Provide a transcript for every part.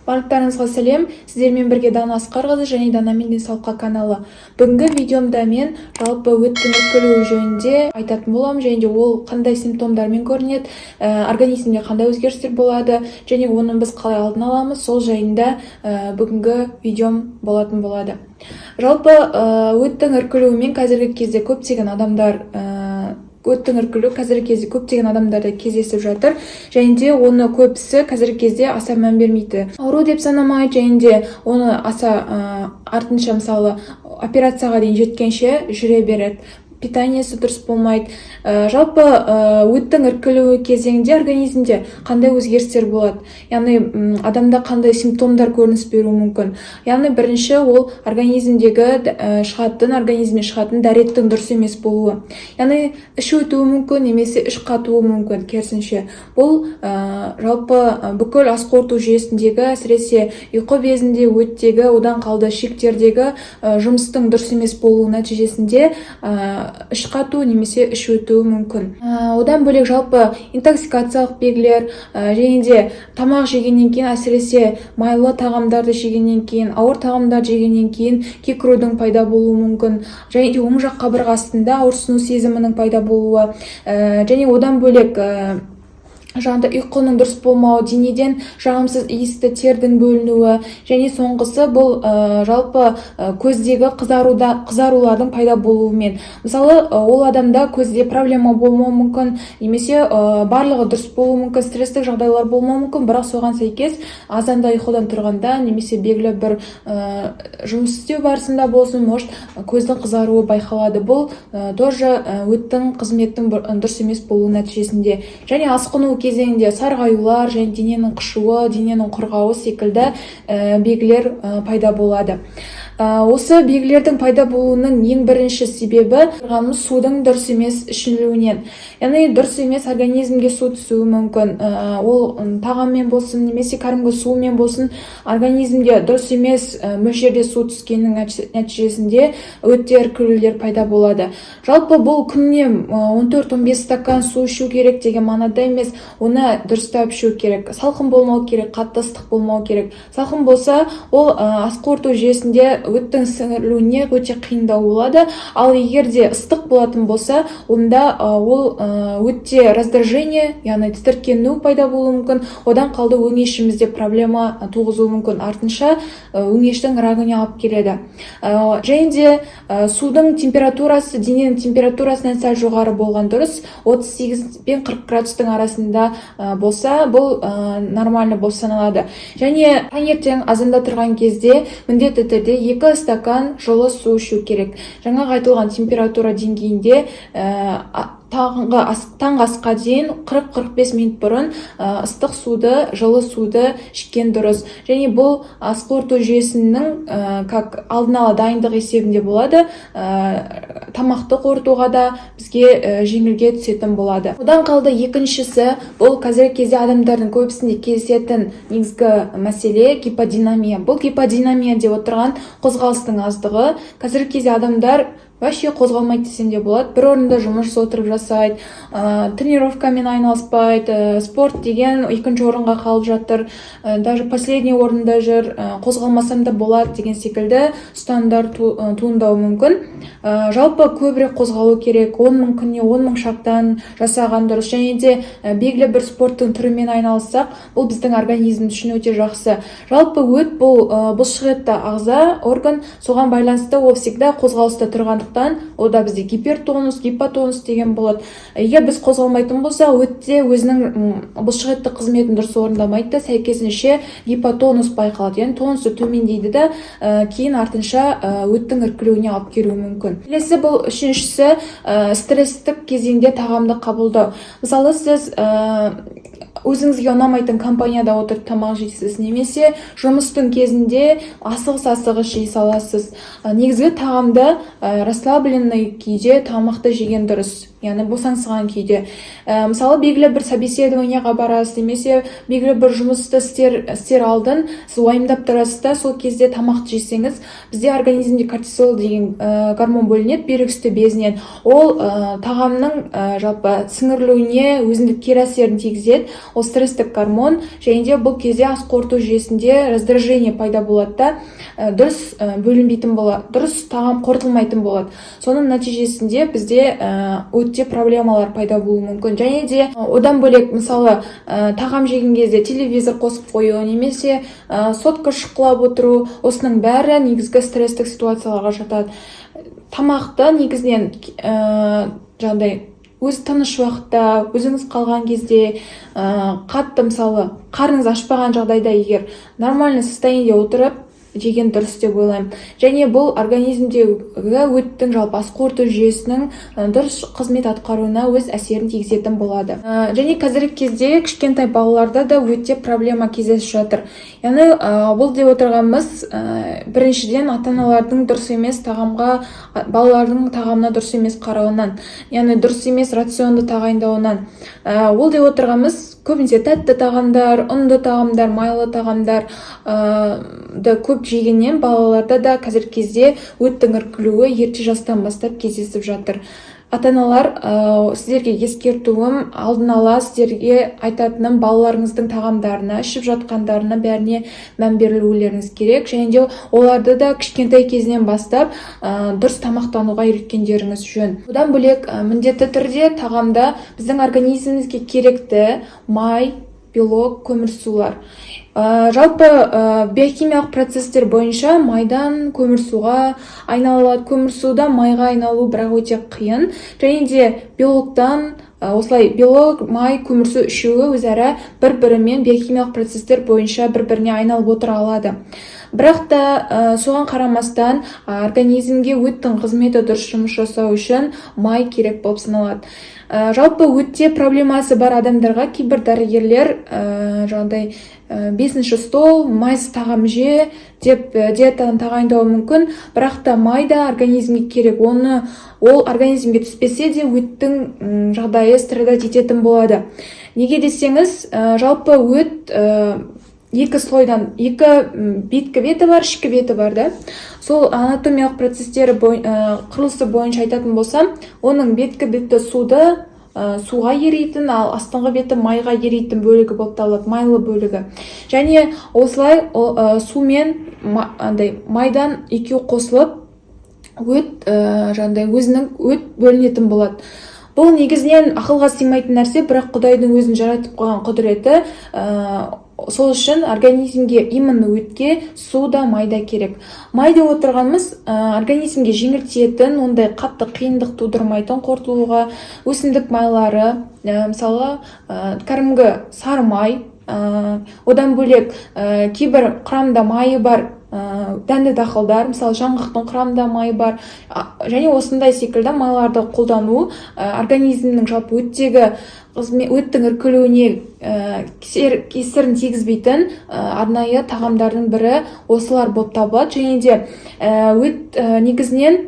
Барлықтарыңызға сәлем! Сіздермен бірге Дана Асқарқызы және «Данамен денсаулыққа» каналы. Бүгінгі видеомда мен жалпы өттің іркілуі жөнінде айтатын боламын және де ол қандай симптомдармен көрінеді, организмде қандай өзгерістер болады және оны біз қалай алдын аламыз, сол жайында бүгінгі видеом болатын болады. Жалпы өттің іркілуімен қазіргі кезде көптеген адамдар өттің іркілуі қазіргі кезде көптеген адамдарда кездесіп жатыр және де оны көбісі қазіргі кезде аса мән бермейді, ауру деп санамайды және де оны аса артынша, мысалы, операцияға дейін жеткенше жүре береді, питаниесі дұрыс болмайды. Жалпы өттің іркілуі кезеңінде организмде қандай өзгерістер болады, яғни адамда қандай симптомдар көрініс беруі мүмкін? Яғни бірінші ол организмдегі шығатын, организмнен шығатын дәреттің дұрыс емес болуы, яғни іш өтуі мүмкін немесе іш қатуы мүмкін. Керісінше, бұл жалпы бүкіл ас қорыту жүйесіндегі, әсіресе ұйқы безінде, өттегі, одан қалды ішектердегі жұмыстың дұрыс емес болуы нәтижесінде іш қату немесе іш өтуі мүмкін. Одан бөлек жалпы интоксикациялық белгілер және де тамақ жегеннен кейін, әсіресе майлы тағамдарды жегеннен кейін, ауыр тағамдарды жегеннен кейін кекірудің пайда болуы мүмкін және де оң жақ қабырға астында ауырсыну сезімінің пайда болуы және одан бөлек жаңағыдай ұйқының дұрыс болмауы, денеден жағымсыз иісті тердің бөлінуі және соңғысы бұл жалпы көздегі қызарулардың пайда болуымен. Мысалы, ол адамда көзде проблема болмауы мүмкін немесе барлығы дұрыс болуы мүмкін, стресстік жағдайлар болмауы мүмкін, бірақ соған сәйкес азанда ұйқыдан тұрғанда немесе белгілі бір жұмыс істеу барысында болсын, может, көздің қызаруы байқалады. Бұл тоже өттің қызметтің дұрыс емес болуы нәтижесінде. Және асқыну кезеңінде сарғаюлар және дененің қышуы, дененің құрғауы секілді белгілер пайда болады. Осы белгілердің пайда болуының ең бірінші себебі тұрғанымыз судың дұрыс емес ішілуінен, яғни дұрыс емес организмге су түсуі мүмкін. Ол тағаммен болсын немесе кәдімгі сумен болсын, организмге дұрыс емес мөлшерде су түскеннің нәтижесінде өтте іркілулер пайда болады. Жалпы бұл күніне 14-15 стакан су ішу керек деген мағынада емес, оны дұрыстап ішу керек. Салқын болмау керек, қатты ыстық болмау керек. Салқын болса, ол ас қорыту жүйесінде өттің сіңірілуіне өте қиындау болады, ал егер де ыстық болатын болса, онда ол өтте раздражение, яғни тітіркену пайда болуы мүмкін, одан қалды өңешімізде проблема туғызуы мүмкін, артынша өңештің рагіне алып келеді. Және де судың температурасы дененің температурасынан сәл жоғары болған дұрыс, 38 пен 40 градустың арасында болса, бұл нормально болып саналады. Және таңертең азанда тұрған кезде міндетті түрде 2 стакан жылы су ішу керек. Жаңағы айтылған температура деңгейінде таңғы асқа дейін 40-45 минут бұрын ыстық суды, жылы суды ішкен дұрыс. Және бұл ас қорыту жүйесінің как алдын ала дайындық есебінде болады, тамақты қорытуға да бізге жеңілге түсетін болады. Одан қалды екіншісі, бұл қазіргі кезде адамдардың көбісінде кездесетін негізгі мәселе — гиподинамия. Бұл гиподинамия деп отырған қозғалыстың аздығы. Қазіргі кезде адамдар вообще қозғалмайды десем де болады, бір орында жұмыс отырып жасайды, тренировкамен айналыспайды, спорт деген екінші орынға қалып жатыр, даже последний орында жүр, қозғалмасам да болады деген секілді ұстанымдар туындауы мүмкін. Жалпы көбірек қозғалу керек, 10 000, күніне 10 000 шагтан жасаған дұрыс. Және де белгілі бір спорттың түрімен айналыссақ, бұл біздің организм үшін өте жақсы. Жалпы өт бұл бұлшықетті ағза, орган, соған байланысты ол всегда қозғалыста тұрғандықтан, ода бізде гипертонус, гипотонус деген болады. Егер біз қозғалмайтын болсақ, өтте өзінің бұлшықетті қызметін дұрыс орындамайды да, сәйкесінше гипотонус байқалады, яғни тонусы төмендейді да, кейін артынша өттің іркілуіне алып келуі мүмкін. Келесі бұл үшіншісі, стресстік кезеңде тағамды қабылдау. Мысалы, сіз өзіңізге ұнамайтын компанияда отырып тамақ жейсіз немесе жұмыстың кезінде асығыс асығыс жей саласыз. Негізгі тағамды расслабленный күйде тамақты жеген дұрыс, яғни босаңсыған күйде. Мысалы, белгілі бір собеседованияға барасыз немесе белгілі бір жұмысты істер алдын сіз уайымдап тұрасыз да, сол кезде тамақты жесеңіз, бізде организмде кортизол деген гормон бөлінеді бүйрек үсті безінен. Ол тағамның жалпы сіңірілуіне өзіндік кері әсерін тигізеді. Ол стресстік гормон. Және де бұл кезде ас қорыту жүйесінде раздражение пайда болады да, дұрыс бөлінбейтін болады, дұрыс тағам қорытылмайтын болады. Соның нәтижесінде бізде өте проблемалар пайда болуы мүмкін. Және де одан бөлек, мысалы, тағам жеген кезде телевизор қосып қою немесе сотка шұқылап отыру, осының бәрі негізгі стресстік ситуацияларға жатады. Тамақты негізінен жаңағыдай өз тыныш уақытта, өзіңіз қалған кезде, қатты, мысалы, қарныңыз ашпаған жағдайда, егер нормальный состояние де отырып жеген дұрыс деп ойлаймын. Және бұл организмдегі өттің, жалпы ас қорыту жүйесінің дұрыс қызмет атқаруына өз әсерін тигізетін болады. Және қазіргі кезде кішкентай балаларда да өте проблема кездесіп жатыр. Яғни бұл деп отырғанымыз, біріншіден, ата аналардың дұрыс емес тағамға, балалардың тағамына дұрыс емес қарауынан, яғни дұрыс емес рационды тағайындауынан. Ол деп отырғанымыз, көбінесе тәтті тағамдар, ұнды тағамдар, майлы тағамдар көп жегеннен балаларда да қазіргі кезде өттің іркілуі ерте жастан бастап кездесіп жатыр. Ата аналар, сіздерге ескертуім, алдын ала сіздерге айтатыным: балаларыңыздың тағамдарына, ішіп жатқандарына, бәріне мән берулеріңіз керек. Және де оларды да кішкентай кезінен бастап дұрыс тамақтануға үйреткендеріңіз жөн. Одан бөлек, міндетті түрде тағамда біздің организмімізге керекті май, белок, көмірсулар. Жалпы биохимиялық процесстер бойынша майдан көмірсуға айналады, көмірсудан майға айналу бірақ өте қиын. Және де белоктан осылай белок, май, көмірсу үшеуі өзара бір бірімен биохимиялық процесстер бойынша бір біріне айналып отыра алады. Бірақ та соған қарамастан, организмге өттің қызметі дұрыс жұмыс жасау үшін май керек болып саналады. Жалпы өтте проблемасы бар адамдарға кейбір дәрігерлер жаңағыдай бесінші стол, майсыз тағам же деп диетаны тағайындауы мүмкін. Бірақ та май да организмге керек. Оны, ол организмге түспесе де, өттің жағдайы страдать ететін болады. Неге десеңіз, жалпы өт екі слойдан, екі беткі беті бар, ішкі беті бар да. Сол анатомиялық процестері құрылысы бойынша айтатын болсам, оның беткі беті суды, суға ерейтін, ал астыңғы беті майға ерейтін бөлігі болып табылады, майлы бөлігі. Және осылай ол, сумен андай майдан екеуі қосылып, өт жаңағыдай өзінің өт бөлінетін болады. Бұл негізінен ақылға сыймайтын нәрсе, бірақ Құдайдың өзінің жаратып қойған құдіреті. Сол үшін организмге, именно өтке су да, май да керек. Май деп отырғанымыз, организмге жеңіл тиетін, ондай қатты қиындық тудырмайтын қорытылуға өсімдік майлары, мысалы, кәдімгі сары май, одан бөлек, кейбір құрамында майы бар дәнді дақылдар, мысалы, жаңғақтың құрамында майы бар. Және осындай секілді майларды қолдану организмнің жалпы өттегі өттің іркілуіне кесірін тигізбейтін арнайы тағамдардың бірі осылар болып табылады. Және де өт негізінен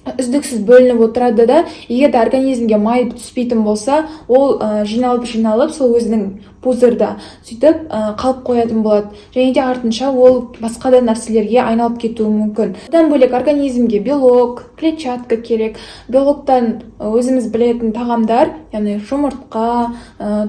үздіксіз бөлініп отырады да. Егер де организмге май түспейтін болса, ол жиналып, жиналып, сол өзінің пузырьда сөйтіп қалып қоятын болады. Және де артынша ол басқа да нәрселерге айналып кетуі мүмкін. Одан бөлек, организмге белок, клетчатка керек. Белоктан өзіміз білетін тағамдар, яғни жұмыртқа,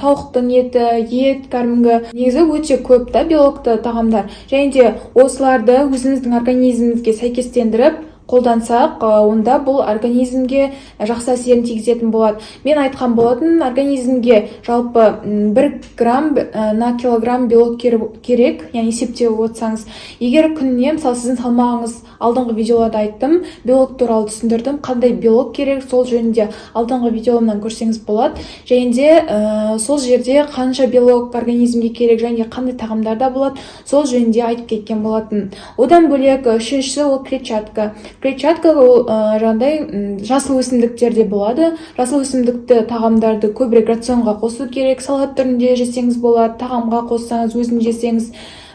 тауықтың еті, ет, кәдімгі негізі өте көп та белокты тағамдар. Және де осыларды өзіміздің организмімізге сәйкестендіріп қолдансақ, онда бұл организмге жақсы әсерін тигізетін болады. Мен айтқан болатын, организмге жалпы 1 грамм на килограмм белок керек, яғни есептеп отырсаңыз, егер күніне, мысалы, сіздің салмағыңыз, алдыңғы видеоларда айттым, белок туралы түсіндірдім, қандай белок керек, сол жөнінде алдыңғы видеомнан көрсеңіз болады. Және де сол жерде қанша белок организмге керек және қандай тағамдарда болады, сол жөнінде айтып кеткен болатын. Одан бөлек, үшіншісі ол клетчатка. Клетчатка ол жаңағыдай жасыл өсімдіктерде болады. Жасыл өсімдікті тағамдарды көбірек рационға қосу керек. Салат түрінде жесеңіз болады, тағамға қоссаңыз, өзін жесеңіз.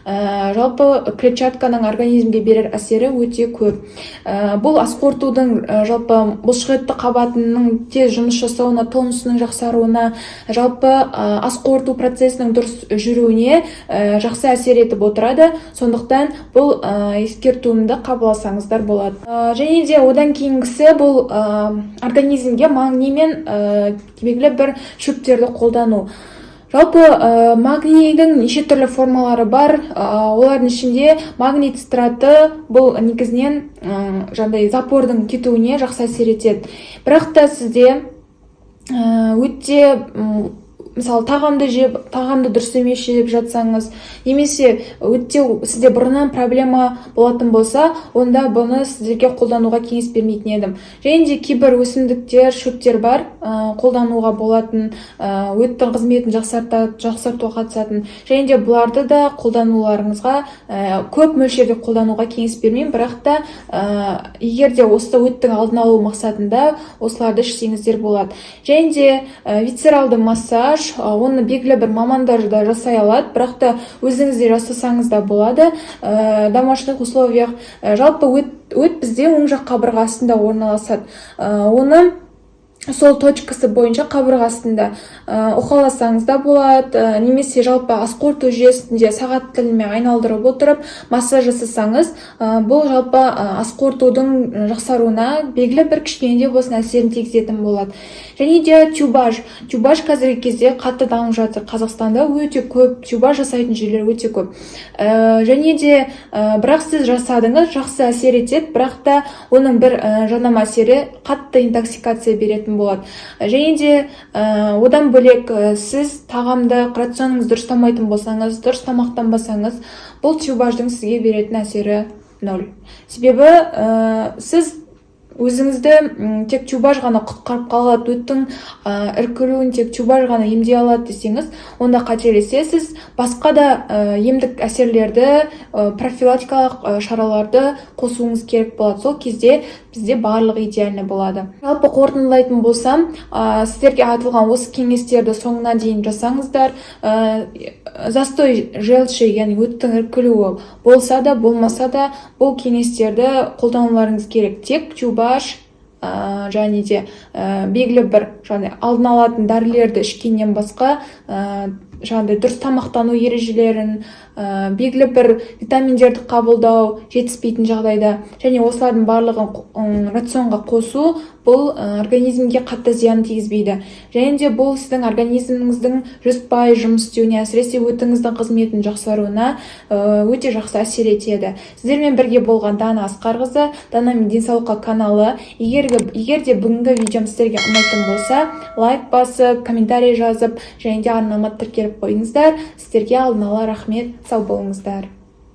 Жалпы клетчатканың организмге берер әсері өте көп. Бұл ас қорытудың, жалпы бұлшықетті қабатының тез жұмыс жасауына, тонусының жақсаруына, жалпы ас қорыту процесінің дұрыс жүруіне жақсы әсер етіп отырады. Сондықтан бұл ескертуімді қабыл алсаңыздар болады. Және де одан кейінгісі бұл организмге магний мен белгілі бір шөптерді қолдану. Жалпы магнийдің неше түрлі формалары бар. Олардың ішінде магний цитраты, бұл негізінен жаңағыдай запордың кетуіне жақсы әсер етеді. Бірақ та сізде өте мысалы, тағамды жеп, тағамды дұрыс емес жеп жатсаңыз немесе өте сізде бұрыннан проблема болатын болса, онда бұны сіздерге қолдануға кеңес бермейтін едім. Және де кейбір өсімдіктер, шөптер бар, қолдануға болатын, өттің қызметін жақсартуға қатысатын. Және де бұларды да қолдануларыңызға, көп мөлшерде қолдануға кеңес бермеймін. Бірақ та егер де осы өттің алдын алу мақсатында осыларды ішсеңіздер болады. Және де висцералды массаж, оны белгілі бір мамандар да жасай алады, бірақ та өзіңіз де жасасаңыз да болады домашних условиях. Жалпы өт бізде оң жақ қабырға астында орналасады. Оны сол точкасы бойынша қабырға астында уқаласаңыз да болады, немесе жалпы ас қорыту жүйесінде сағат тілімен айналдырып отырып массаж жасасаңыз, бұл жалпы ас қорытудың жақсаруына белгілі бір кішкене де болсын әсерін тигізетін болады. Және де тюбаж. Тюбаж қазіргі кезде қатты дамып жатыр. Қазақстанда өте көп тюбаж жасайтын жерлер өте көп. Және де бірақ сіз жасадыңыз, жақсы әсер етеді, бірақ та оның бір жанама әсері қатты интоксикация беретін болады. Және де одан бөлек, сіз тағамды, рационыңызды дұрыстамайтын болсаңыз, дұрыс тамақтанбасаңыз, бұл тюбаждың сізге беретін әсері ноль. Себебі сіз өзіңізді тек тюбаж ғана құтқарып қала алады, өттің іркілуін тек тюбаж ғана емдей алады десеңіз, онда қателесесіз. Басқа да емдік әсерлерді, профилактикалық шараларды қосуыңыз керек болады. Сол кезде бізде барлығы идеально болады. Жалпы қорытындылайтын болсам, сіздерге айтылған осы кеңестерді соңына дейін жасаңыздар. Застой желчи, яғни өттің іркілуі болса да, болмаса да, бұл кеңестерді қолдануларыңыз керек. Тек тюбаж және де белгілі бір жаңағыдай алдын алатын дәрілерді ішкеннен басқа, жаңағыдай дұрыс тамақтану ережелерін, белгілі бір витаминдерді қабылдау жетіспейтін жағдайда және осылардың барлығын рационға қосу, бұл организмге қатты зиян тигізбейді. Және де бұл сіздің организміңіздің 100% жұмыс істеуіне, әсіресе өтіңіздің қызметін жақсаруына өте жақсы әсер етеді. Сіздермен бірге болған Дана Асқарқызы, Дана мен денсаулыққа каналы. Егер де бүгінгі видеом сіздерге ұнайтын болса, лайк басып, комментарий жазып және де арнама тіркеліп қойыңыздар. Сіздерге алдын ала рахмет. Сау болыңыздар.